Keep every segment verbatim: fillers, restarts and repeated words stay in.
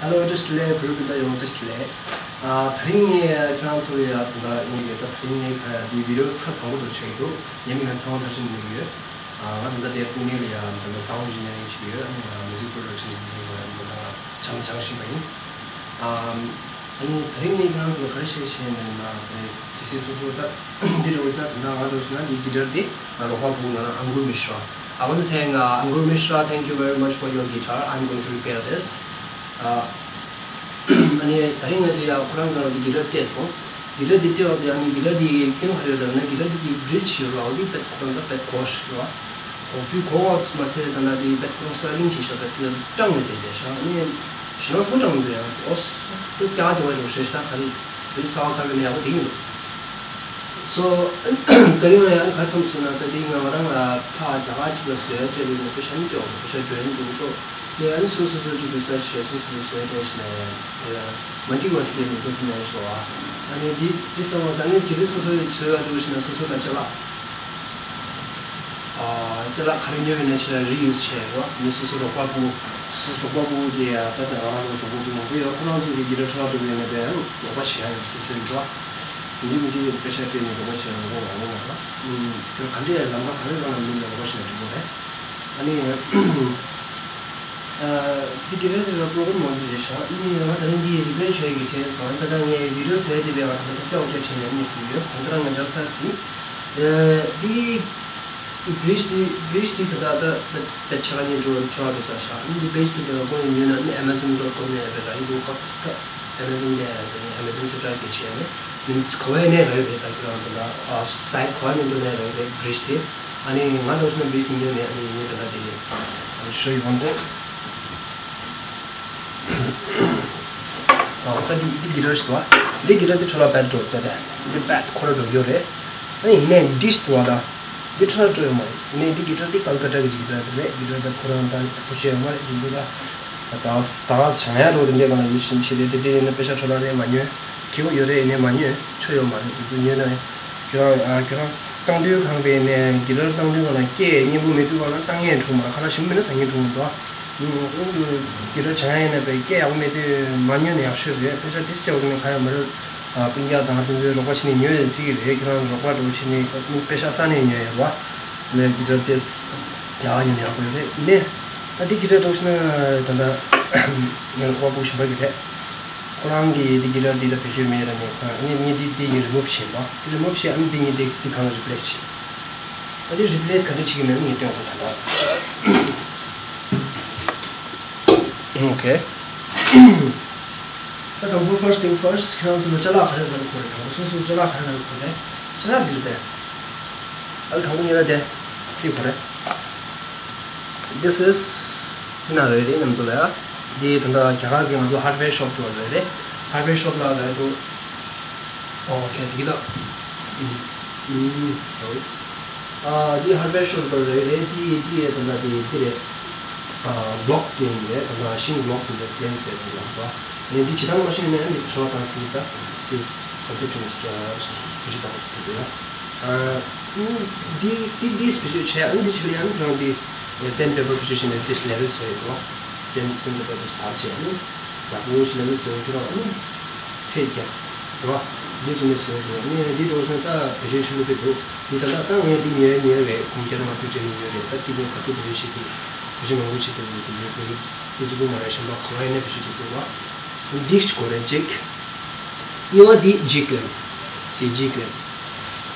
Hello, བཀྲ་ཤིས་བདེ་ལེགས། བོད་རིགས་སྤུན་ཟླ་ཡོངས་བཀྲ་ཤིས་བདེ་ལེགས། ཨ། དེ་རིང་ངས་ཁྱེད་རང་ཚོ་ལ་ཡ་ད་ལྟ་ངས་ད་དེ་རིང་ངས་ཁ་འདི་བི་ཌི་ཡོ་ཚར་དང་པོ་དེ་བྱེད་ཀྱི་འདུག་ངའི་མིང་ལ་ཚེ་དབང་མཐར་ཕྱིན་ཟེར་གྱི་ཡོད། ཨ། ང་ད་ལྟ་དེ་པུ་ནེ་ལ་ཡ་ད་ལྟ་sound engineering བྱེད་ཀྱི་ཡོད། ཨ་ནི་music production engineering ལ་ཡ་ད་ལྟ་སྦྱང་སྦྱང་བཞིན་པ་ཡིན། ཨ། ཨ་ནི་དེ་རིང་ངས་ཁྱེད་རང་ཚོ་ལ་ག་རེ་བཤད་བཤད་ཡིན་ན་དེ་གལ་སྲིད་སོ་སོ་ད་འདི་འགྲོ་ན་ད་ང་འགྲོ་ན་འདི་གི་ཊར་དེ་ང་རོགས་པ་བུ་ང་རང་ཨང་གུར་མི་ཤྲ། I want to thank, uh, Angur Mishra, thank you very much for your guitar. I'm going to repair this. Uh, ཨ་ནི་དེ་རིང་ང་དེ་ཡ་ཁོ་རང་ག་ལ་དེ་གི་ཊར་སྤྲད་སོང་། གི་ཊར་དེ་སྤྲད་པ་དེ་ཨ་ནི་གི་ཊར་དེ་སྐྱོན་ག་རེ་ཡོད་ལབ་ན་གི་ཊར་དེ་གི་བྷི་རིཇ་ཡོད་ར། འོ་དེ་དཔེ་ཁོ་རང་ད་དཔེ་གོ་ཤི་ར། གོ་དུས་གོ་བ་མ་ཚད་ད་ན་དེ་དཔེ་ཁོ་རང་སོ་ཡ་ལིང་གི་ཤ་ད་དེ་སྐྲངས་ནས་བསྡད་བསྡད་ཤག་ཨ་ནི་ཞེ་ན་སོ་སྐྲངས་འདུག་ཡ། ཨོ་སོ་ཀྱ་དེ་བ་རེད་ཤེས་ཤག་ག་རེ་རེད་ས་བ་ཚ་གི་ནས་ཡག་པོ་དེ་ཡིན་འདུག་སོ། དེ་རིང་ལ་ཡང་ག་རེ་བསམ་སོང་ན་ད་དེ་ང་རང་ལ་ཕ་རྒྱ་གར་གཅིག་ལ་བཟོས་བྱས་པའི་ནི་པེ་ཤ་ནི་ཅོག་པེ་ཤ་འགྲོ་ཡིན་འདུག་ཏོ། དེ་ཨ་ནི་སོ་སོ་སོ་གཅིག་གི་ས་ཞེས་སོ་སོ་སོ་བཟོས་བྱས་ནས་མ་འགྲིག་པ་ཞིག་ཡིན་འདུག་ཟེར་ནས་ཞོ་བ། ཨ་ནི་འདི་འདི་བསམ་བ་ས་ནི་གལ་སྲིད་སོ་སོ་ཡི་བཟོས་པ་འདུག་ཞེ་ན་སོ་སོ་ལ་ཅི་ལ། ཨ། ཅི་ལ་ག་རེ་ཉོས་པའི་ནས་ཕྱི་ལ་རི་ཡུ་སི་བྱས་རོ། ནི་སོ་སོ་རོགས་པ་པོ། སོ་སོ་རོགས་པ་པོ་དེ་ཡ་ད་ལྟ་ང་རང་ཚོ་གྲོགས་པོ་དེ་མང་པོ་ཡོད། ཁོ་རང་ཚོ་གི་གི་ཊར་ཁྲ་ལ་འགྲོ་བའི་ནས་པའི་རོགས་པ་བྱེད་ཡ་ཡོད་སོ་སོའི་འགྲོ། དེ་འདྲའི་མི་འདྲའི་པེ་ཤ་སྤྲད་ནས་རོགས་པ་བྱེད་ཡ་ཡོད་པ་མང་པོ་མང་པོ། ཁྱོད་ག་འདྲའི་ལམ་ཁ་ག་རེ་གང་ལ་མིན་ལ་རོགས་པ་བྱེད་ཡ་འགྲིག་པོ་རེད། ཨ་ནི། ཨ། འདི་གི་ཊར་དེ་ལ་པོ་རོ་གམ་མང་པོ་རེད་ཤག་ཨ་ནི་ང་ད་རིང་འདི་རི་པེར་བྱས་ཀྱི་དྲན་སོང་། ད་ལྟ་ངས་བི་ཌི་ཡོ་བཟོས་དེ་བས་ང་ད་ལྟ་སྐྱོ་སྐྱོ་དྲན་ནས་གཉིད་སུ་ཡོད། ད་ལྟ་ང་འབྱོར་ས་སི། ཨ། འདི། འདི་བི་རིཇ་དེ་བི་རིཇ་དེ་ད་ལྟ་ད་ད་ཆ་ག་ཉིན་འགྲོ་འགྲོ་ར་འགྲོ་ས་ཤག་ཨ་ནི་འདི་བི་རིཇ་དེ་དེ་ལ་ཁོ་ཡིན་ཉོས་ན་ཨ་ནི་ཨེ་མ་ཛོན་ཌོཊ་ཀོམ་ནས་རེད་ར་ཡིན་འདུག་ཁ་ཁ་ཨེ་མ་ཛོན་ནས་ཨེ་མ་ཛོན་ཐེབས་ར་གི་བྱས་ནས་མིན་ཁ་བའི་ནས་རེད་རེད། ད་ཁྱོད་རང་ད་ལྟ་ཨ་སའེ་ཊི་ག་ཉིན་འགྲོ་ནས་རེད་རེད་བི་རིཇ་དེ། ཨ་ནི་ང་འདྲ་བོ་ཞིག་ན་བི་ཞིག་ཉོས་ནས་ཨ་ནི་ངས་ད་ལྟ་དེ་ཞུ་ཡོང་དེ། ཨ་ད་འདི་འདི་གི་ཊར་ཞིག་འདུག་ཨ། འདི་གི་ཊར་འདི་འཕྲོ་བརླག་རྦད་འགྲོ་ད་ད། འདི་རྦད་ཁོ་ར་འགྲོ་རྒྱུ་རེད། ཨ་ནི་ཡིན་ནའི་འདི་ཞིག་འདུག་ཨ་ད། འདི་འཕྲོ་བརླག་འགྲོ་ཡོད་མ་རེད། ཡིན་ནའི་འདི་གི་ཊར་འདི་ཀལ་ཀ་ཊ་གི་གི་ཊར་རེད། གི་ཊར་ད་ཁོ་རང་ད་ཁོ་ཤེས་ཡོད་མ་རེད། འདི་འདི་ད། ད་ད་བྱང་ཡ་རོ་དེ་འདྲའི་སྒང་ལ་ཡིད་བཞིན་ཆེ་རེད། དེ་དེ་ཡིན་ན་པེ་ཤ་འཕྲོ་བརླག་རེད་མ་ཉོས། སྐྱིད་པོ་ཡོད་རེད། ཡིན་ནའི་མ་ཉོས། ཆོ་ཡོད་མ་རེད། དེ་ཚོ་ཉོས་ན་ཁྱོད་རང་ཨ་ཁྱོད་རང་བཏང་དུས་གང་པའི་ནས་གི་ཊར་བཏང་དུས་གང་ལ་སྐད་སྙན་པོ་མེད་དུས་གང་ལ་བཏང་ཡས་འཁྲུག་མ་ཁ་ལག་ཞིམ་པོ་མེད་ན་ཟ་ངེས་འཁྲུག་མ་འདུག་ཨ། གི་ཊར་བྱང་ཡས་ནས་པའི་སྐད་ཡག་པོ་མེད་དུས་མ་ཉོས་ན་ཡག་ཤོས་རེད། པེ་ཤ་ཏིས་སྐྱེ་བ་ནས་ག་ཡ་མ་རེད། ཨ་སྤུན་ཀྱག་དང་དེ་ཚོའི་རོགས་པ་བྱས་ནས་ཉོས་ཡོད་ཟིག་གི་རེད། ཁྱོད་རང་རོགས་པ་འགྲོ་བྱས་ནས་པེ་ཤ་ས་ནས་ཉོས་ཡོད་བ། ལས་གི་ཊར་ཏིས་ཡག་ཉོས་ན་ཡག་པོ་ཡོད་རེད། ནས་ད་འདི་གི་ཊར་འགྲོ་བྱས་ན་ད་ལྟ་ངའི་རོགས་པ་པོ་གཞན་པ་གི་རེད། ཁོ་རང་གིས་འདི་གི་ཊར་འདི་ལ་བེད་སྤྱོད་མེད་ར་ནས་ཁོ་རང་ངས་ངས་འདི་འདི་ངས་རི་མུབ་བྱས་པ། རི་མུབ་བྱས་ཨ་ནི་འདི་ངས་འདི་འདི་གང་རི་པི་ལེ་སི་བྱས། ད་འདི་རི་པི་ལེ་སི་ག་འདྲ་བྱེད་ཀྱི་མེད་ན་ངས་སྟོན་དགོས་ད་ལྟ། ཨོ་ཁེ། ད་དང་པོ་first thing first ཁྱེད་རང་ཚོ་ལ་ཅ་ལག་ག་རེ་ག་རེ་དགོས་རེད། དང་པོ་སོ་སོ་ཅ་ལག་ག་རེ་ག་རེ་དགོས་རེད། ཅ་ལག་འདི་རེད་དེ། ཨ་དང་པོ་ཉོས་ན་དེ་འདི་དགོས་རེད། This is འདི་ན་རེད་རེད་ནམ་དུ་ལ་ཡ། འདི་ད་ལྟ་རྒྱ་གར་གྱི་ང་ཚོ་ཧར་ཌི་ཝེར་ཤོབ་ཏུ་རེད་རེད། ཧར་ཌི་ཝེར་ཤོབ་ལ་རེད་འདུག་ཨོ་ཁེ་འདི་ད། ཨུམ། ཨུམ། སོ་རི། ཨ་འདི་ཧར་ཌི་ཝེར་ཤོབ་ལ་རེད་རེད། འདི་འདི་ད་ལྟ་འདི་འདི་རེད། ཨ་བྷི་ལོག་དེ་ཡིན་རེད། ད་ལྟ་ཤིང་བྷི་ལོག་དེ་འདི་པི་ལེན་ཟེར་དེ་ལ་འདུག་ཨ་འདི་ཇི་ལྟར་མ་ཤེས་ན་འདི་ཚོ་དང་སྲིད་ད་འདི་ས་ཚིགས་ཆུང་ཆུང་བེད་སྤྱོད་བཏང་གི་འདུག་ཡ། ཨ་འདི་འདི་འདི་བེད་སྤྱོད་བྱས། ཨ་འདི་ཆེད་ལ་ཡང་ཁྱོད་རང་འདི་སེན་པེ་པར་བེད་སྤྱོད་བྱས་ནས་འདི་ལེ་བེལ་བཟོ་ཡི་འདུག་སེན་སེན་པེ་པར་འདི་བར་བྱས་ནས་ཡག་པོ་ཞིག་ལེ་བེལ་བཟོ་ཡི་ཁྱོད་རང་ཨ་ནི་ཚད་རྒྱབ་རོ། འདི་བྱས་ནས་བཟོ་ཡི་འདུག་ངས་འདི་འགྲོ་སོང་ད་བེད་སྤྱོད་ཆེན་པོ་དེ་འདུག་འདི་ད་ལྟ་ད་ངས་འདི་ཉོས་ཉོས་རེད། གུང་ཁྱེད་རང་ང་ཚོ་བེད་སྤྱོད་ཉོས་རེད། ད་འདི་ངས་ག་ཚོད་བེད་སྤྱོད་བྱེད་ཀྱི་བེད་སྤྱོད་མང་པོ་བྱེད་ཐུབ་ཡོད་དེ་ཡོད་དེ་ཡོད་དེ་གཅིག་པོ་མ་རེད། གཞན་པ་གང་ལ་ཡིན་ན་བེད་སྤྱོད་བྱེད་ཐུབ་རོ། འདི་ཞིག་དགོས་རེད་གཅིག་གཉིས་པ་འདི་ཇི་ཀི་ལེམ། སི་ཇི་ཀི་ལེམ།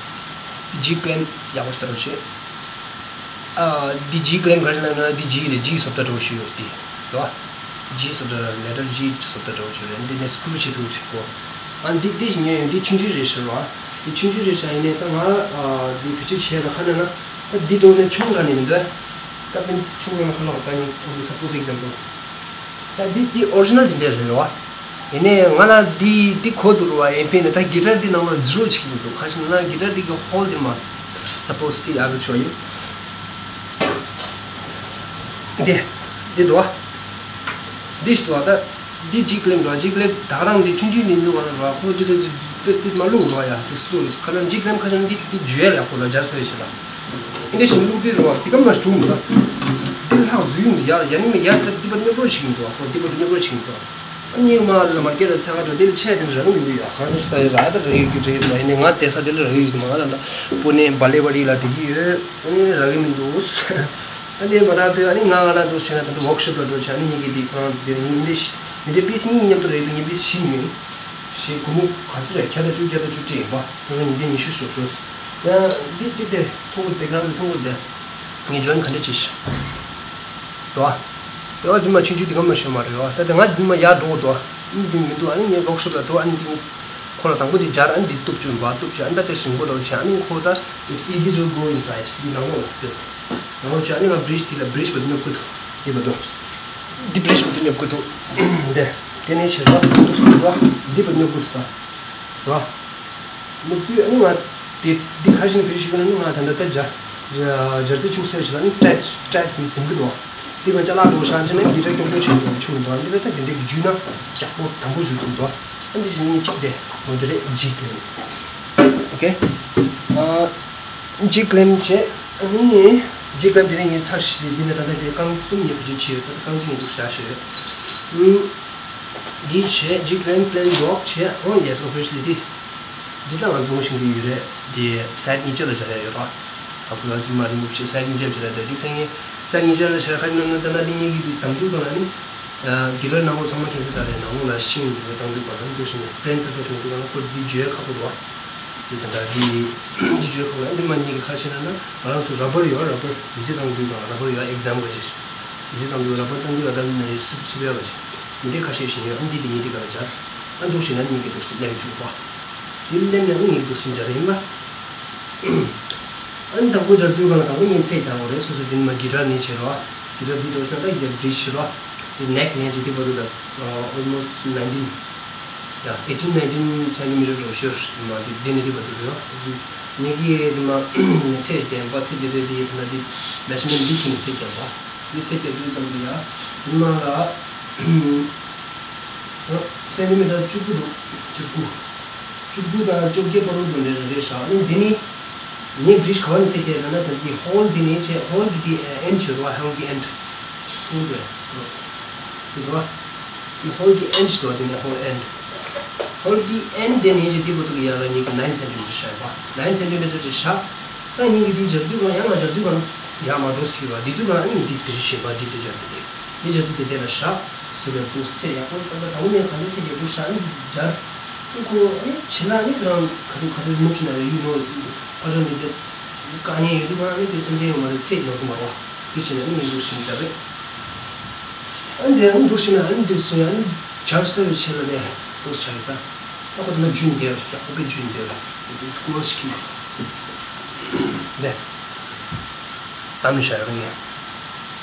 ཇི་ཀི་ལེམ་ཡག་པོ་ཞིག་ལྟ་རོགས་བྱེད། ཨ་འདི་ཇི་ཀི་ལེམ་ག་རེ་ལབ་ན་འདི་ཇི་རེད། ཇི་སོབ་ད་འདྲ་བོ་ཞིག་ཡོད་དེ་དོ། ཇི་སོབ་ད་ལེ་ཊར་ཇི་སོབ་ད་འདྲ་བོ་ཞིག་རེད། འདི་ནས་སི་ཀུ་རུ་བྱེད་ཐུབ་ཅིག་གོ། ཨ་འདི་འདི་ཞིག་ཉོས་ཡོད། འདི་ཆུང་ཆུང་རེད་ཤག་རོ། འདི་ཆུང་ཆུང་རེད་ཤག་ཡིན་ནའི་ད་ང་ཨ་འདི་བེད་སྤྱོད་བྱས་ན་ཁ་ན་ན་ད་འདི་འདྲ་བོ་ནས་ཆུང་དྲགས་ནས་མི་འདུག་ད་པིན་ཆུང་དྲགས་ན་ཁ་ལོག་ད་ནི་འོ་འདི་ས་པོ་སི་ཨིག་ཛམ་པལ། ད་འདི་འདི་ཨོ་རི་ཇི་ནལ་འདི་འདྲ་རེད་རོ། ཡིན་ནའི་ང་ལ་འདི་འདི་གོ་འདུག་རོ། ཡིན་ཕིན་ནི་ད་གི་ཊར་འདི་ནང་ལ་ཛི་རོ་ཅིག་འདུག་ག་ཞིག་ན་གི་ཊར་འདི་གི་ཧོལ་འདི་མ་suppose see I will show you། འདི་འདི་འདུག་བ། འདི་ཞིག་འདུག་བ། ད་འདི་ཇི་ཀི་ལེམ་འདུག་བ། ཇི་ཀི་ལེམ་ད་རང་འདི་ཆུང་ཆུང་འདི་འདུག་བ་ལ་རོ། ཁོ་འདི་འདི་འདི་མ་བླུག་རོ་ཡ། འདི་སུ་ཁ་ན་ཇི་ཀི་ལེམ་ཁ་ན་འདི་འདི་འཇུ་ཡ་ལ་ཁོ་ལ་སྦྱར་ས་ཡོད་ཤི་ལ། འདི་ཞིག་བླུག་འདི་རོ། འདི་གམ་ལ་ཞུགས་མི་ད། འདི་ལྷག་འཛུལ་ཡོང་འདི་ཡ་ཡ་ནི་མི་ཡ་ད་འདི་པ་རྙོག་རོ་ཞིག་འདུག་བ། ཁོ་འདི་པ་རྙོག་རོ་ཞིག་འདུག་བ། གཉིས་མ་ལ་མར་ཀེ་ཊི་ལ་ཚ་ག་འགྲོ་དེ་ལ་ཆད་དེ་རག་གི་མི་འདུག་ཡ། གང་ཞིག་ད་ཡོད་ར་ད་རག་གི་རེད་མ་ཡིན་ནི་ང་དེ་ས་དེ་ལ་རག་གི་རེད་མ་ང་ད་ད་པོ་ནེ་བ་ལེ་བ་ལི་ལ་དེ་གི་ཡོད་ཨ་ནི་རག་གི་མི་འདུག་ཨ་ནི་མ་རག་དུས་ཨ་ནི་ང་ང་ལ་འདུག་ཟེར་ན་ད་ད་ཝོག་ཤོབ་ལ་འགྲོ་བྱས་ཨ་ནི་ཉིན་གི་དེ་ཁོ་རང་དེ་ཉིན་དེ་ཉིན་དེ་པིས་གཉིས་མཉམ་དུ་རེད་དུས་ཉིན་པིས་བཞི་ཉོས། ཞེས་སྒོར་མོ་ག་ཚོད་རེད་ཁྱ་ད་བཅུ་ཁྱ་ད་བཅུ་སྤྲད་ཡིན་པ། ཁྱོད་རང་ཉིན་དེ་ཉི་ཤུ་ཞོག་ཞོག་ཡང་འདི་འདི་དེ་མཐོང་གི་བེག་གྷ་རའུན་དེ་མཐོང་གི་དེ། ངས་ཇོ་ཡིན་ག་འདྲ་བྱེད་ཤི། དོ། དེ་བ་འདི་མ་ཆུང་ཆུང་འདི་ག་མ་ཤོད་མ་རེད་བ། ད་དེ་ང་འདི་མ་ཡར་འགྲོ་དོ། འདི་མི་འདུག་ཨ་ནི་ངས་ཝོག་ཤོབ་ལ་འགྲོ་ཨ་ནི་འདི་ཁོ་ལ་དང་པོ་འདི་སྦྱར་ཨ་ནི་འདི་གཏུབ་བཅུག་བ་གཏུབ་བྱས་ཨ་ནི་ད་དེ་ཞིམ་པོ་ལོ་བྱས་ཨ་ནི་ཁོ་ད། It's easy to go inside. འདི་ནང་ལོགས་ལ་སྟོད། ནང་ལོགས་བྱས་ཨ་ནི་ང་བྷི་རིཇ་དེ་ལ་བྷི་རིཇ་བ་འདི་སྙོབ་གི་འདུག་འདི་མ་འདུག་འདི་བྷི་རིཇ་བ་འདི་སྙོབ་གི་འདུག་འདི། དེ་ནས་བྱས་ལ་འདུག་སོང་འདུག་འདི་བ་སྙོབ་གི་འདུག་ད། ར། ནུབ་དུས་ཨ་ནི་ང་དེ་འདི་ཁ་ཤས་ནས་བེད་སྤྱོད་ཞུ་ན་ནི་ང་ད་ལྟ་ད་སྦྱར་སྦྱར་རྩི་ཆུང་ཟེར་ཞིག་ལ་ནི་ཀྲེད་ཀྲེད་ཟིན་ཟིན་གི་འདུག་འདི་ང་ཅ་ལག་འགྲོ་ཤག་ཅེ་ན་འདི་འདྲ་སྐྱོང་སྐྱོང་བྱེད་འདུག་ཆུང་འདུག་འདི་འདྲ་ད་འདི་འདྲ་གི་རྒྱུ་ན་ཡག་པོ་དམ་པོ་བཞུ་ཐུབ་འདུག་ཨ་འདི་བཞིན་ནི་གཅིག་དེ་འོ་འདི་རེད་འཇིག་ལེན། ཨོ་ཁེ། ཨ་འཇིག་ལེན་བྱེད་ཨ་ནི་འཇིག་ལེན་འདི་རིང་ཡིན་ཚར་ཞིག་འདི་ནི་ད་ལྟ་དེ་རྐང་གསུམ་ཉེ་བུ་ཅིག་བྱས་ཡོད་ད་ལྟ་རྐང་གཉིས་འདུག་བཞག་ཞིག་འདི་བྱས་འཇིག་ལེན་པླེན་ཝོག་བྱས། ཨོ་ཡེ་སི་ཨོ་ཕི་ཤལ་ལི་འདི། འདི་ལྟ་ང་ཚོ་ངོ་ཤེས་ཀྱི་ཡོད་རེད། འདི་སའེ་ཌི་གཉིས་ཆ་ལ་སྦྱར་ཡ་ཡོད་ར། ཨ་ཁུ་ལ་དུ་མ་རིང་པོ་བྱས་སའེ་ཌི་གཉིས་ཆ་ལ་སྦྱར་ཡ་འདི་ཕན་ངེས་སའེ་ཌི་གཉིས་ཆ་ལ་སྦྱར་ཁ་ནང་ན་ད་ན་གླིང་ངེས་ཀྱི་འདི་དམ་དུ་གང་ལ་ནི། གི་ར་ནང་ལོ་ཚང་མ་ཁྱེད་ཚོ་ད་རེད་ནང་ལོ་ལ་ཤིང་འདི་ལ་དམ་དུ་གང་ལ་འདུག་ཤིང་པྲེན་སི་ཕེ་ཤོན་འདུག་གང་ལ་ཁོ་འདི་བརྗོད་ཁག་པོ་རེད་བ། འདི་ད་ལྟ་འདི་འདི་བརྗོད་ཁག་པོ་རེད། འདི་མ་གཉིས་ཀྱི་ཁ་ཤས་ན་ན་ང་རང་ཚོ་ར་བར་ཡོད་ར་བར་འདི་ཚེ་དང་འདུས་དང་ར་བར་ཡོད་ཨེག་ཛམ་ག་ཅེས། འདི་ཚེ་དང་འདུས་ར་བར་དང་འདུས་ལ་དང་ནི་སུབ་སུབ་ཡོད་ག་ཅེས། འདི་འདྲའི་ཁ་ཤས་ཤིག་ཡོད། ཨ་འདི་འདི་གཉིས་འདི་ག་ལ་སྦྱར། ཨ་འདུག་ཤིང་ན་གཉིས་ཀྱི་འདུག་ཤིང་ལེན་བཅུག་པ། འདི་ལེན་ནས་ཨ་གཉིས་འདུག་ཤིང་སྦྱར་ཡིན་པ། ཨ་ནི་དང་པོ་སྦྱར་དུས་གང་ལ་དང་པོ་གཉིས་ཚེ་རྒྱག་དགོས་རེད། སོ་སོ་འདི་ནི་མ་གི་ར་ནི་བྱེད་རོགས། གི་ར་འདི་འདུག་ཤིང་ད་ཡར་འདི་བྱེད་རོགས། འདི་ནེག་ནས་འདི་འདི་བར་དུ་ད་almost nineteen. Yeah, eighteen nineteen centimeter འགྲོ་ཤོར་མ་འདི་འདི་ནི་འདི་བར་དུ་རེད། ངེད་ཀྱིས་འདི་མ་ཚེ་རྒྱན་པ་ཚེ་རྒྱན་རེད། འདི་ཡིན་ན་འདི་མེ་ཤར་མེན་འདི་ཁྱིམ་ཚེ་རྒྱན་པ་འདི་ཚེ་རྒྱན་དུས་ཙམ་དུ་ཡ་འདི་མ་ལ་སེན་ཊི་མི་ཊར་བཅུ་དགུ་འདུག་བཅུ་དགུ། བཅུ་དགུ་དང་བཅོ་བརྒྱད་བར་དུ་འདི་འདྲ་རེད་ཤག་ཨ་ནི་འདི་ནི། ངས་བྲིས་ག་བ་ནས་ཚེ་སྐྱེལ་ན་ན་དེ་འདི་ཧོལ་འདི་ནས་ཆེ་ཧོལ་གྱི་འདི་ཨེན་ཆེ་རོ་ཧོལ་གྱི་ཨེན་ཧོལ་གྱི་འདི་རོ། འདི་ཧོལ་གྱི་ཨེན་ཆེ་རོ་འདི་ནས་ཧོལ་ཨེན། ཧོལ་གྱི་ཨེན་འདི་ནས་ཆེ་འདི་བར་དུ་ཡར་ལ་ཉིས་ཀྱི་ནའིན་སེན་ཊི་མི་ཊར་ཤར་བ་ནའིན་སེན་ཊི་མི་ཊར་ཅིག་ཤར། ད་ཉིན་གྱི་འདི་སྦྱར་དུས་གང་ཡང་ང་སྦྱར་དུས་གང་ཡང་མ་འགྲོ་སྲིད་པ་འདི་དུས་གང་ཨ་ནི་འདི་དེ་ཞེས་པ་འདི་དེ་སྦྱར་ཚེ་འདི། མི་རྒྱ་ཚོ་དེ་དེ་ལ་ཤ་ཟེར་བའི་འདུག་ཚེ་ཡག་པོ་ད་ལྟ་དང་པོ་ནས་ག་ཚོད་ཚེ་རྒྱ་འདུག་ཤ་ནི་སྦྱར། ཨ་ཁོ་ཨ་ནི་བྱེད་ན་ནི་རང་ག་དུས་ག་དུས་མུག་ཤི་ན་རེ་ཡུ་ནོ་ཨ་རོ་མི་དེ་དཀའ་ངལ་ཡོད་དུས་མ་ནི་དེ་སེམས་ཅན་ཡོད་མ་རེད། ཚེ་ཡག་པོ་མ་རེད། དེ་བྱེད་ན་ནི་མི་འདུག་ཤི་ནི་སྦྱར་རེད། ཨ་ནི་དེ་ཨ་ནི་འདུག་ཤི་ན་ཨ་ནི་དེ་སུ་ཡང་ཨ་ནི་སྦྱར་ས་ཡོད་བྱེད་ལ་ནས་འདུག་ཤ་ཡོད་ད། ཨ་ཁོ་དེ་ན་རྒྱུན་དེར་ཡག་པོ་པའི་རྒྱུན་དེར་དེ་སྐུ་ངོ་ཤི་ནས་དམ་ནི་ཤ་ཡོད་ངས་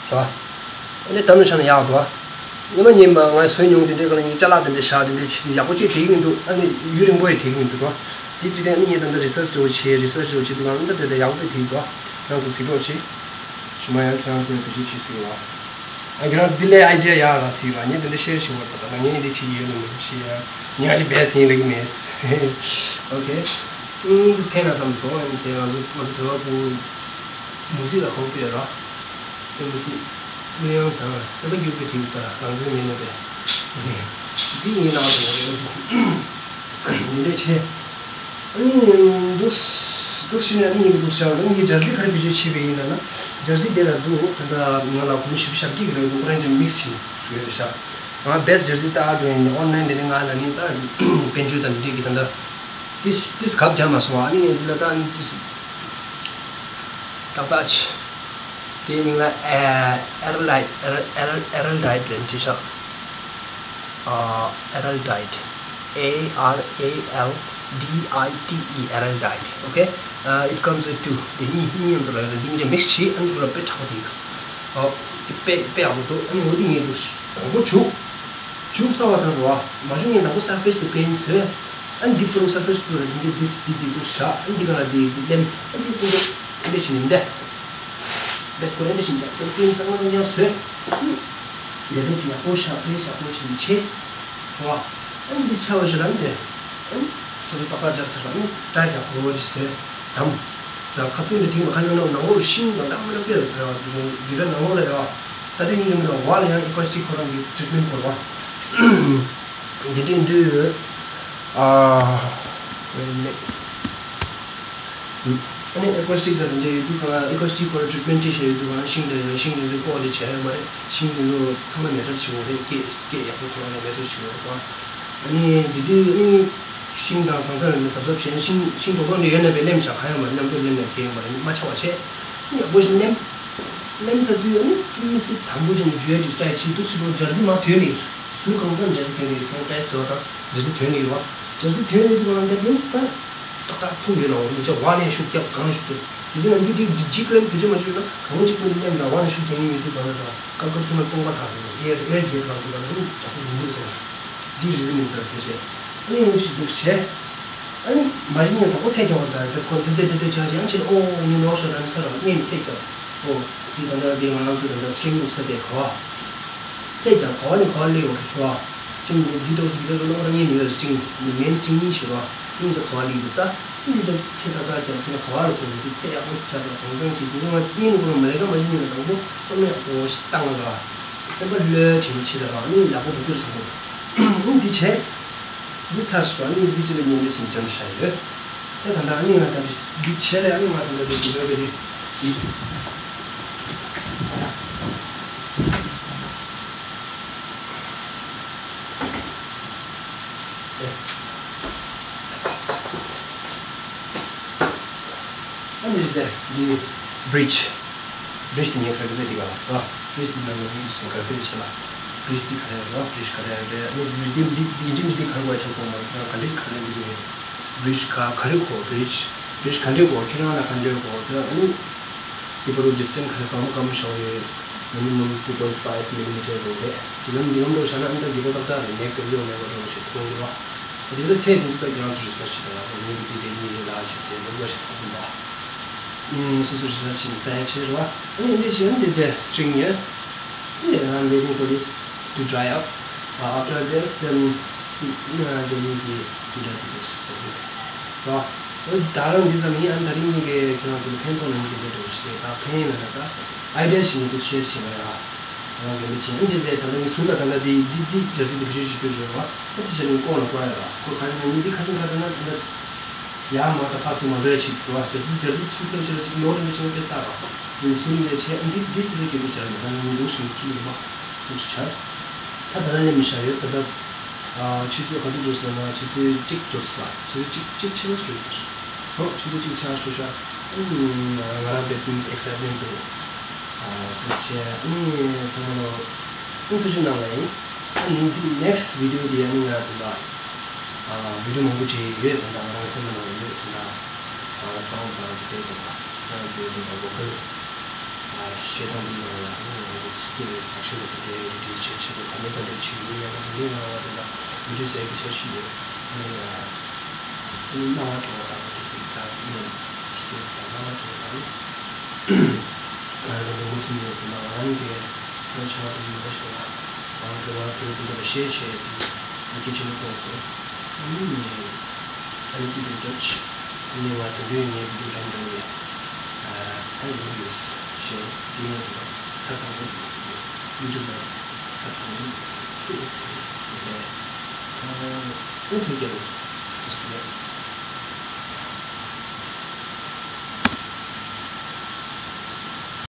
རེད་བ། ཨ་ནི་ད་ནུ་ཆ་ན་ཡག་འདུག་ཉི་མ་ཉི་མ་ང་བཟོས་མྱོང་དེ་འདྲའི་ག་ལ་ངའི་ཅ་ལག་དེ་འདྲའི་ཞག་དེ་འདྲའི་ཆེ་ཡག་པོ་ཅིག་དེ་གི་མི་འདུག་ཨ་ནི་ཡུན་རིང་པོ་ཡི་དེ་གི་མི་འདུག་རོ། དེ་དུས་དེ་ཨ་ནི་ངས་ད་ལྟ་རི་སར་ཆི་འདྲ་བོ་བྱས་རི་སར་ཆི་འདྲ་བོ་བྱེད་དུས་གང་ལ་ད་དེ་འདྲ་ཡག་པོ་དེ་འདུག་ཁྱེད་རང་ཚོ་གཟིགས་རོགས་བྱེད། ཞུ་མ་ཡང་ཁྱེད་རང་ཚོ་ཡང་བེད་སྤྱོད་བྱེད་སྲིད་ལ། ཨ་ཁྱེད་རང་ཚོ་འདི་ལས་ཨའི་ཌི་ཡ་ཡག་ར་སྲིད་ལ་ངས་དེ་འདྲ་ཤེར་བྱེད་བར་ད་ད་ངས་འདི་བྱེད་ཡོད་ནི་མི་ཤེས་ཡ། ཉག་ཅིག་བས་ཟིན་ལེགས་མེད། ཨོ་ཁེ། ཨུམ་འདི་ཕན་ན་བསམ་སོང་ཨ་ནི་ཁྱེད་རང་ཚོ་ང་ཚོ་བོད་པ་བུ། མུ་ཟི་ལ་ཁོང་པས་ར། དེ་མུ་ཟི། གླུ་དབྱངས་དང་སེམས་པ་འགྱུར་བའི་དེ་ད་རང་འདོད་མེད་ནོ་པས། འདི་ངའི་ནང་དུ་ཡོད་རེད། འདི་འདྲས་ཆེ། ཨ་ནི་འདུག་འདུག་ཕྱིན་ནས་ཨ་ནི་ཡིན་འདུག་ཤག་ཨ་ནི་ངས་སྦྱར་རྩི་ག་རེ་བེད་སྤྱོད་བྱས་པ་ཡིན་ལབ་ན། སྦྱར་རྩི་དེ་ལ་འདུག་ད་ལྟ་ང་ལ་གོང་ཞིབ་ཞབས་ཀྱི་གི་རེད་འདུག་ཁོ་རང་ཚོས་མིག་སི་བྱས་བྱས་རེད་ཤག་ང་བེ་སི་སྦྱར་རྩི་ལྟ་འགྲོ་ཡིན་ཨོན་ལན་དེ་ནས་ང་ལ་ནི་ད་དཔལ་འབྱོར་དང་འདི་འདྲས་ཀྱི་ད་ལྟ། ཏིས་ཏིས་གབ་རྒྱག་མ་སོང་ཨ་ནི་ངས་འདི་ལ་ད་ནི་ཏིས། ཏག་ཏག་ཆེ། དེའི་མིང་ལ་ཨེ་རལ་ཌའིཊ། ཨེ་རལ་ཨེ་རལ་ཨེ་རལ་ཌའིཊ་ལབ་ནས་བྲིས་ཤག་ཨ་ཨེ་རལ་ཌའིཊ། A R A L D I T E། ཨེ་རལ་ཌའིཊ། ཨོ་ཁེ། ཨ་it comes with two. དེ་གཉིས་གཉིས་མཉམ་དུ་རག་རེད། འདི་གཉིས་ཀ་མིག་སི་བྱས་ཨ་ནི་ཚུར་ལ་དཔེ་དྲག་པོ་དེ་ཡིན། ཨོ། དེ་དཔེ་དཔེ་ཡག་པོ་འདུག་ཨ་ནི་འོ་དེ་ངས་འདུག་དང་པོ་བྱུག་བྱུག་ཚར་བ་དང་རོ། མ་བྱུག་ངས་དང་པོ་སར་ཕེ་སི་དེ་པླེན་བཟོས། ཨ་ནི་འདི་ཕུ་རུ་སར་ཕེ་སི་ཕུ་རུ་འདི་འདི་འདི་འདི་འདུག་བཞག་ཨ་ནི་འདི་ག་ལ་འདི་འདི་ལེམ་ཨ་ནི་འདི་སྲིན་འདི་འདི་བཞིན་འདི། འདི་ཁོ་རེ་འདི་བཞིན་འདི་འདི་པླེན་གཙང་མ་གཙང་རྐྱང་བཟོས། ལས་དོན་དེ་ཡག་པོ་བཞག་པླེན་ཡག་པོ་བྱས་ནས་བྱས། རོ། ཨ་ནི་འདི་ཚར་བ་ཞིག་ལ་ཨ་ནི་འདི། ཨ་ནི་སོ་སོ་ཏག་ཏག་སྦྱར་ཚར་བ་ཨ་ནི་ཌའི་ཡག་པོ་ཅིག་བཟོས། དམ། ཡང་ཁ་ཐུག་ནས་དེང་མ་ཁ་ནང་ནང་ལོགས་ཤིང་དང་འདྲ་མི་འདྲ་སྤེལ་ཡོད་རེད་བ། འདི་འདྲ་ནང་ལོགས་ལ་ཡོད་བ། ད་དེ་ཉིད་ནས་མི་འདྲ་བ་ལ་ཡང་ཨེ་ཀོ་སི་ཊིག་ཁོ་རང་གི་ཊི་རི་ཊི་མེན་ཊི་དགོས་རེད་བ། འདི་འདྲའི་འདུག་ཨ། ཨ་ནི་ཨེ་ཀོ་སི་ཊིག་དང་འདི་འདྲ་ཡོད་དུས་གང་ལ་ཨེ་ཀོ་སི་ཊིག་སྐོར་ཊི་རི་ཊི་མེན་ཊི་བྱས་ཡོད་དུས་གང་ལ་ཤིང་དེ་ཡོད། ཤིང་དེ་ཚོའི་སྐོར་དེ་བྱས་ཡོད་མ་རེད། ཤིང་དེ་ཚོ་ཚང་མ་མེ་ཏོག་བྱེད་འོ་རེད། སྐད་སྐད་ཡག་པོ་ཐོན་རེད། མེ་ཏོག་བྱེད་འོ་རེད་པ། ཨ་ནི་འདི་དུས་ཨ་ནི་ཤིང་དང་གང་ས་རེད་གཟབ་གཟབ་བྱས། ཤིང་ཤིང་དོག་དོག་འདྲ་ཡོད་ན་བས་ལེམ་བཞག་ག་ཡོད་མ་རེད། མཉམ་དུ་ལེམ་ནས་བྱས་ཡོད་མ་རེད། མ་ཆག་པ་བྱས། ཡག་པོ་ཞིག་ལེམ། ལེམ་ཚར་དུས་ཨ་ནི་མི་སི་དང་པོ་ཅན་གྱི་ཇུ་ཡ་ཅིག་སྤྲད་ཕྱིན་འདུག་སི་པོ་འབྱར་རྩི་མ་ཐོན་ནས་ཟུར་གང་ཚང་འབྱར་རྩི་ཐོན་ནས་ཁོང་པས་ཟོ་དང་འབྱར་རྩི་ཐོན་ནས་ཡོད། འབྱར་རྩི་ཐོན་ནས་དུས་གང་ལ་འདི་ལེམ་སི་ད་ཏག་ཏག་ཐུག་ཡོད་ལ། འོ་མི་ཆ་བ་ནས་ཤུགས་རྒྱབ་གང་ནས་ཤུགས་རྒྱབ་དེ་ཚོ་ནམ་རྒྱུན་དེ་འདི་འཇིག་ལེམ་དུས་ཆ་མ་ཤུགས་ན་གང་ཅིག་ཀུན་ལེམ་ལ་བ་ནས་ཤུགས་རྒྱབ་ཡིན་ཡོད་དུས་གང་ལ་དང་སྐབས་སྐབས་ཐུག་ན་སྟོང་པ་དག་ཡོད། ཨེར་ཨེར་རྒྱབ་གང་དུས་གང་ལ་ནི་རྒྱབ་ཡིན་འདུག་ཟེར་བ། འདི་རི་ཟི་མིན་ཟེར་བ་དེ་བྱས། ཨ་ནི་ཡང་ཞིག་འདུག་བྱས། ཨ་ནི་མ་གཞི་ངས་དང་པོ་ཚད་རྒྱག་པ་དང་དེ་ཁོ་འདི་འདི་འདི་འདི་བྱ་བྱེད་ཡང་ཕྱིར་ཨོ་ངས་ནོར་སོང་ད་ནི་ས་ར་ངས་ཚད་རྒྱག་ཨོ་འདི་ད་ལྟ་འདི་ང་རང་ཚོ་ད་ལྟ་སི་ཊིང་ནུབ་ས་དེ་ག་བ། ཚད་རྒྱག་ག་བ་ནི་ག་བ་སླེབས་ཡོང་རེད་ཤོ། སི་ཊིང་ནུབ་འདི་ཏོག་ཙམ་འདི་ཏོག་ཙམ་ལོག་ར་ངས་ནི་ཡོད་སི་ཊིང་མེན་སི་ཊིང་གཉིས་ཤོ་ར། གཉིས་ད་ག་བ་སླེབས་འདུག་ད་གཉིས་ད་ཚད་ད་ད་རྒྱག་དེ་ནི་ག་བ་ལ་གོ་འདི་ཚད་ཡག་པོ་རྒྱག་ད་གང་ཚང་ཅིག་འདི་ང་གཉིས་ནི་གོ་ར་མ་ལས་ཀ་མ་གཞི་ངས་ན་དང་པོ་བསམ་བློ་ཡག་པོ་ཞིག་བཏང་ང་ག་སེམས་པ་ལྷོད་བྱེད་ནི་ཆེ་ད་ག་ནི་ཡག་པོ་འགྲོ་རྒྱུར་བསམ་གོ་ཨ་ནི་འདི་བྱས། འདི་ཚར་སོང་། ཨ་ནི་འདི་ཅི་ལ་ཉིན་འདི་ཟིན་འཇམ་ཤ་ཡོད། དེ་ད་ལྟ་ཨ་ནི་ང་ད་འདི་འདི་བྱས་ལས་ཨ་ནི་ང་ད་ལྟ་འདི་འདི་འདི་འདི་འདི། ཨ་ནི་འདི་འདི་བི་རི་ཇི། བི་རི་ཇི་དེ་ངས་ག་རེ་འདི་ག་ལ་ར། བི་རི་ཇི་དེ་ནང་ལ་བི་རི་ཇི་ཟེར་ག་རེ་བི་རི་ཇི་ལ། བི་རི་ཇི་དེ་ག་རེ་ར། བི་རི་ཇི་ག་རེ་རེད། ཨ་ནི་བི་རི་ཇི་དེ་འདི་འདི་འདི་འདི་ག་རེ་བ་ཆོག་གོ་མ་རེད། ག་འདྲ་ག་རེ་འདི་ག་རེ། བི་རི་ཇི་ག་ག་རེ་གོ་བི་རི་ཇི། བི་རི་ཇི་ག་འདྲ་གོ་ཁྱེད་རང་ལ་ག་འདྲ་གོ་དེ་ཨ་ནི། དེ་བར་དུ་ཌི་སི་ཊེན་སི་ག་རེ་གང་མོ་གང་མོ་བཞག་ཡོད། མི་ནི་མམ་two point five millimeter རེད། དེ་ལམ་འདི་ལམ་འགྲོ་བཞག་ན་ཨ་ནི་ད་རྒྱལ་པོ་ཏག་ཏག་རེད། ནེག་ཏུ་ཡོང་ནས་བ་འགྲོ་ཞེས་མཐོང་གི་རེད་བ། དེ་ཚོ་ཚད་དེ་ཚོ་ད་ཁྱེད་རང་ཚོ་རི་སར་ཆི་བྱེད་དང་ཡག་པོ་ངེས་ཀྱི་དེ་དེ་གཉིས་རེད་ལ་ཞེས་དེ་འདུག་པ་ཞིག་མཐོང་གི་འདུག་སོ་སོ་རི་སར་ཆི་ནི་ལྟ་ཡ་ཆེ་རེད་བ། ཨ་ནི་འདི་བྱས་ན་དེ་ཚོ་སི་ཊིང་ཡོད། Yeah, I'm waiting for this to dry up. Uh, after this, then, uh, they will be to dry to this. So, ད་རང་འདི་ཙམ་ཡིན། ཨ་ནི་ད་རིང་ངེད་ཀྱིས་ཁྱེད་རང་ཚོ་ལ་ཕན་ཐོགས་ན་ཡིན་གྱི་འདྲ་འདྲ་བོ་ཞིག་ད་ཕན་ཡིན་ན་ད་ཨའི་ཌི་ཡ་ཞིག་ངེད་ཀྱིས་ཤེར་བྱེད་ན་ཡ། རང་གི་འདི་བྱེད་ཨ་ནི་འདི་ད་ལྟ་ངས་ཟུར་ལ་ད་ལྟ་འདི་འདི་འདི་རྒྱ་ཚིག་འདི་བེད་སྤྱོད་བྱེད་རྒྱུ་ཡོད་བ། ཨ་དེ་བྱས་ནས་ཀོང་ལ་བཀོད་ཡ་ལ་ཁོ་ག་ནས་འདི་ཁ་སང་ཁ་སང་ན་ད་ལྟ། ཡར་མར་དང་ཕར་ཚུར་མ་འགྲོ་ཡ་ཅིག་འགྲོ་བ། རྒྱ་རྩི་རྒྱ་རྩི་ཚུགས་ས་ཆེ་ར་ཅིག་ནོར་རིན་པོ་ཆེ་ན་དཔེ་བསགས་པ། དེ་ཚུར་ནས་བྱས་འདི་འདི་ཚུར་རྒྱ་རྩི་སྦྱར་ནས་ད་ནི་མི་འདུག་ཞིང་ཁྱི་ཡིན་པ་འདུག་ཆ། ད་ད་ལྟ་ནས་མི་བྱ་ཡོད་ད་ལྟ། ཆུ་ཚོད་ག་ཚོད་འགྲོ་སོང་ན་ཆུ་ཚོད་གཅིག་འགྲོ་ས་ཆུ་ཚོད་གཅིག་གཅིག་ཕྱེད་ཀ་འགྲོ་ས་ཧོ་ཆུ་ཚོད་གཅིག་ཆ་འགྲོ་ཤ། ང་རང་དཔེ་དུས་ཨེག་སའི་ཊི་མེན་ཊི་འདུག་དེ་བྱས་ཨ་ནི་ཚང་མ་ལོ་ཨ་ཐུགས་རྗེ་གནང་ལ་ཡིན། ཨ་ནི་འདི་ནེག་སི་ཊི་བི་ཌི་ཡོ་འདི་ཡང་ང་དེ་འདྲ་ཨ་བི་ཌི་ཡོ་མང་པོ་བྲིས་ཡོད། དེ་འདྲ་ང་རང་སེམས་ནང་ཡོད། དེ་འདྲ་ཨ་སའུན་ཌི་དང་དེ་འདྲ་ང་རང་ཚོའི་དེ་འདྲ་བོ་ཀལ་ཨ་བཤད་སྟངས་འདི་ཡང་ཡང་ཨ་ནི་ང་རང་ཚོ་སྐྱེ་བའི་བག་ཆགས་ལ་དེ་འདྲའི་རི་ཌིའུ་སི་བྱེད་ཆེད་དུ་ག་ནས་ག་འདྲ་བྱེད་ཀྱི་ཡིན་ཡང་ང་དེ་འདྲའི་ང་རང་བ་དེ་འདྲ་བི་ཌི་ཡོ་ཟེར་གྱི་ཆ་ཞིག་ཡོད། ཨ་ནི་ཨ་ནི་སྣང་བ་དྲོ་བ་དང་དེ་ཚོ་ད་ཨ་ནི་སྐྱེ་བའི་སྣང་བ་དྲོ་བ་དང་། ང་རང་ལ་མུ་མཐུད་ནས་དེ་ནང་རང་གི་ལོ་ཆེ་བ་དེ་མི་འདྲ་ཞིག་ལ་རང་གི་རང་གི་འདི་འདྲ་ཤེས་བྱས་ཏེ་ཡི་གེ་ཆེན་པོ་ཐོག་སོང་། ཨ་ནི་ངས་ཨ་ནི་དེ་འདྲ་འདྲ་ཆེ་ཨ་ནི་ང་དེ་འདྲའི་ངའི་བི་ཌིའོ་འདྲ་འདྲ་ཡོད། ཨ་ཡོད་ཡོད་ཞེས་དེ་ངས་དེ་ས་དང་པོ་ཡུ་ཊུབ་ལ་ས་དང་པོ་ཡོད་རེད། ཨ་ཨ་ཐུགས་རྗེ་ཆེ།